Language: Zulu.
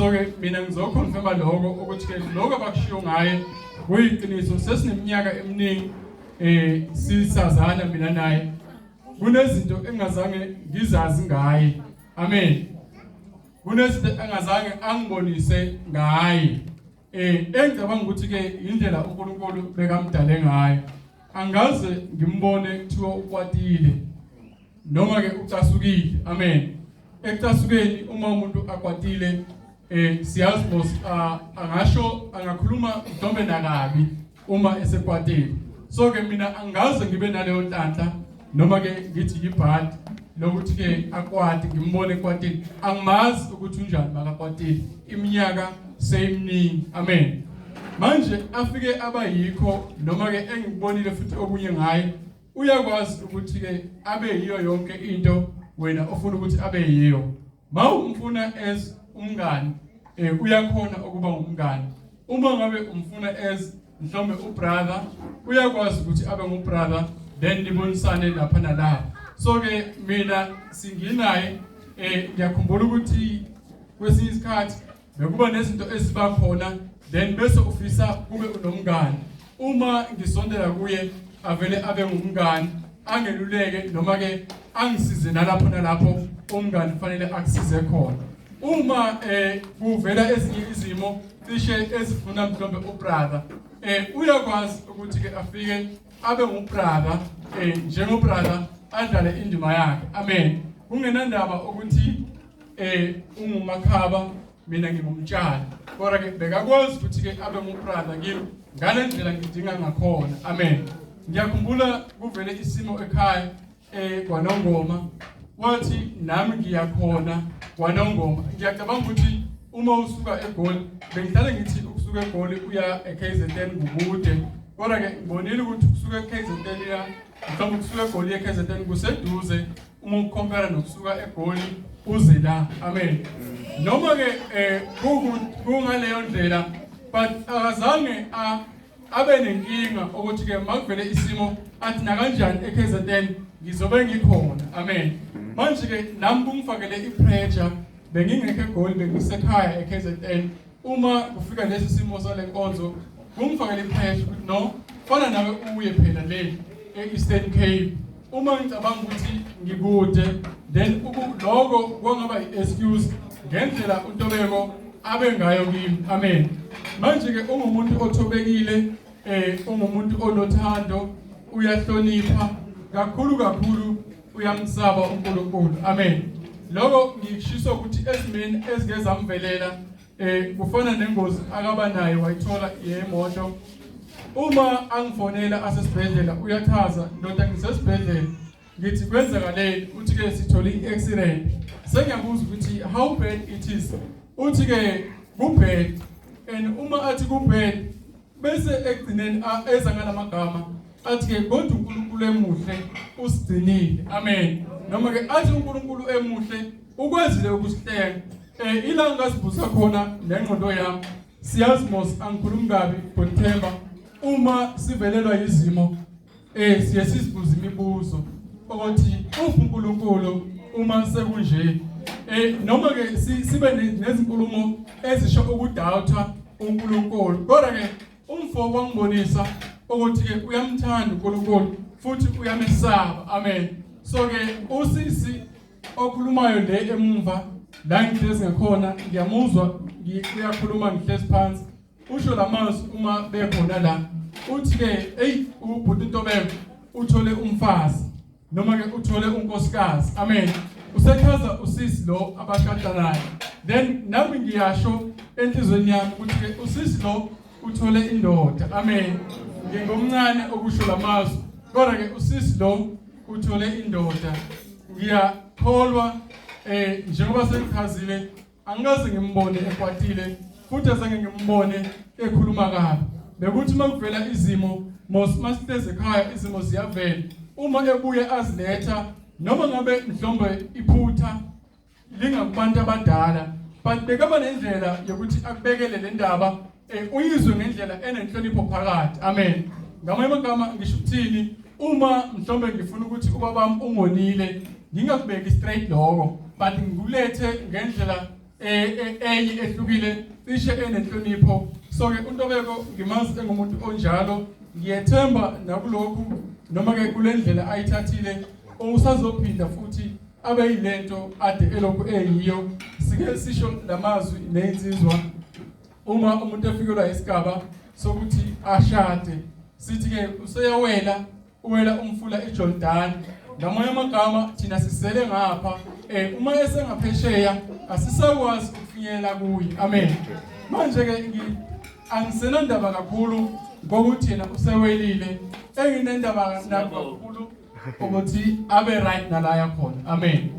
So ke mina ngizoconfirma lokho ukuthi ke lokho abakushiwo ngaye kuyiqiniso. Sesineminyaka eminingi sisazana mina naye, kunezinto engazange ngizazi ngaye. Amen. Kunezinto engazange angibonise ngaye, engicabanga ukuthi ke indlela uNkulunkulu bekamdale ngayo. Angaze ngimbone kuthiwa ukwatile noma ke ucasukile. Amen. Ekucasukeni, uma umuntu akwatile, siyazi mos angasho, angakhuluma mhlawumbe nakabi uma esekwatile. So ke mina angaze ngibe naleyo nhlanhla noma ke ngithi yibhadi lokuthi ke akwati, ngimbone ekwatile. Angimazi ukuthi unjani makakwatile, iminyaka seyiminingi. Amen. Manje afike abayikho noma ke engikubonile futhi okunye ngaye, uyakwazi ukuthi ke abe yiyo yonke into wena ofuna ukuthi abe yiyo. Mawumfuna as umngani, uyakhona ukuba umngani. Uma ngabe umfuna as mhlawumbe ubrother, uyakwazi ukuthi abe ngubrother, then nibonisane lapha nalapha. So ke mina singinaye, ngiyakhumbula ukuthi kwesinye isikhathi bekuba nezinto eziba khona, then bese ufisa kube unomngani. Uma ngisondela kuye, avele abe ngumngani, angeluleke noma ke angisize nalapho nalapho umngani kufanele akusize khona. Uma kuvela ezinye izimo cishe ezifuna mhlawumbe ubrother, uyakwazi ukuthi ke afike abe ngubrother, njengobrother adlale indima yakhe. Amen. Kungenandaba ukuthi ungumakhaba, mina ngingumtshali, kodwa ke bekakwazi ukuthi ke abe ngubrother kimi ngale ndlela ngidinga ngakhona. Amen. Ngiyakhumbula kuvele isimo ekhaya kwaNongoma, wathi nami ngiyakhona kwaNongoma. Ngiyacabanga ukuthi uma usuka eGoli, bengihlale ngithi ukusuka eGoli uya eKZN kukude, kodwa ke ngibonile ukuthi ukusuka eKZN uya, mhlawumbe ukusuka eGoli eKZN kuseduze uma ucompare nokusuka eGoli uze la. Amen. Noma ke kungaleyo ndlela, but akazange abe nenkinga ukuthi ke makuvele isimo athi nakanjani eKZN ngizobe ngikhona. Amen. Manje ke nami kungifakele ipressure, bengingekho eGoli, bengisekhaya eKZN. Uma kufika lesi simo sale nkonzo, kungifakele ipressure ukuthi no, fana nawe uye phela le e-Eastern Cape. Uma ngicabanga ukuthi ngikude, then lokho kwangaba i-excuse ngendlela uNtobeko abe ngayo kimi. Amen. Manje ke ungumuntu othobekile, ungumuntu onothando, uyahlonipha kakhulu kakhulu, uyamsaba uNkulunkulu. Amen. Lokho ngikushiso ukuthi ezimeni ezike zamvelela, kufana nengozi akaba nayo, wayithola yemoto. Uma angifonela asesibhedlela, uyachaza, "Ndoda, ngisesibhedlela." Ngithi, "Kwenzakaleni?" Uthi ke, "Sithole i-accident." Sengiyabuza ukuthi how bad it is. Uthi ke ku-bad. And uma athi ku-bad, bese ekugcineni eza ngalamagama athi ke, "Kodwa uNkulunkulu emuhle usigcinile." Amen. Noma ke athi uNkulunkulu emuhle ukwenzile ukusihlenga. Ila ngasibusa khona nengqondo yami. Siyazi mos, angikhulumi kabi ngoThemba, uma sivelelwa izimo siye sizibuza imibuzo ukuthi uphi uNkulunkulu uma sekunje, noma ke sibe nezinkulumo ezisho ukudoubta uNkulunkulu. Kodwa ke umfo wangibonisa ukuthi ke uyamthanda uNkulunkulu futhi uyamesaba. Amen. So ke usisi okhulumayo le emumva la ngihlezi ngakhona, ngiyamuzwa, uyakhuluma ngihlezi phansi, usho lamazwi uma bekhona la, uthi ke, "Hey, ubhuti Ntobeko uthole umfazi noma ke uthole unkosikazi." Amen. Usechaza usisi lo abashada naye. Then nami ngiyasho enhlizweni yami ukuthi ke usisi lo uthole indoda. Amen. Ngingomncane okusho lamazwi, kodwa ke usisi lo uthole indoda. Ngiyakholwa, njengoba sengichazile, angikaze ngimbone ekwatile futhi azange ngimbone ekhuluma kabi. Bekuthi uma kuvela izimo mos, masihlezi ekhaya, izimo ziyavela, uma ebuye aziletha, noma ngabe mhlombe iphutha lingakubantu abadala, but bekaba nendlela yokuthi akubekele le ndaba, uyizwe ngendlela enenhlonipho phakathi. Amen. Ngamanye amagama ngisho ukuthini, uma mhlombe ngifuna ukuthi ubabami ungonile, ngingakubeki straight lokho, but ngikulethe ngendlela. eh, eh, enye ehlukile cishe enenhlonipho. So ke uNtobeko ngimazi engumuntu onjalo, ngiyethemba nakulokhu noma ke kule ndlela ayithathile usazophinda futhi abe yilento ade elokhu eyiyo. Sike sisho lamazwi nezinsizwa uma umuntu efikelwa isigaba sokuthi ashade, sithi ke useyawela, uwela umfula iJordan. Ngamanye amagama, thina sisele ngapha, uma esengaphesheya asisakwazi ukufinyelela kuye. Amen. Manje ke angisenandaba kakhulu ngokuthi yena usewelile, enginendaba nakho kakhulu ukuthi abe right nala yakhona. Amen.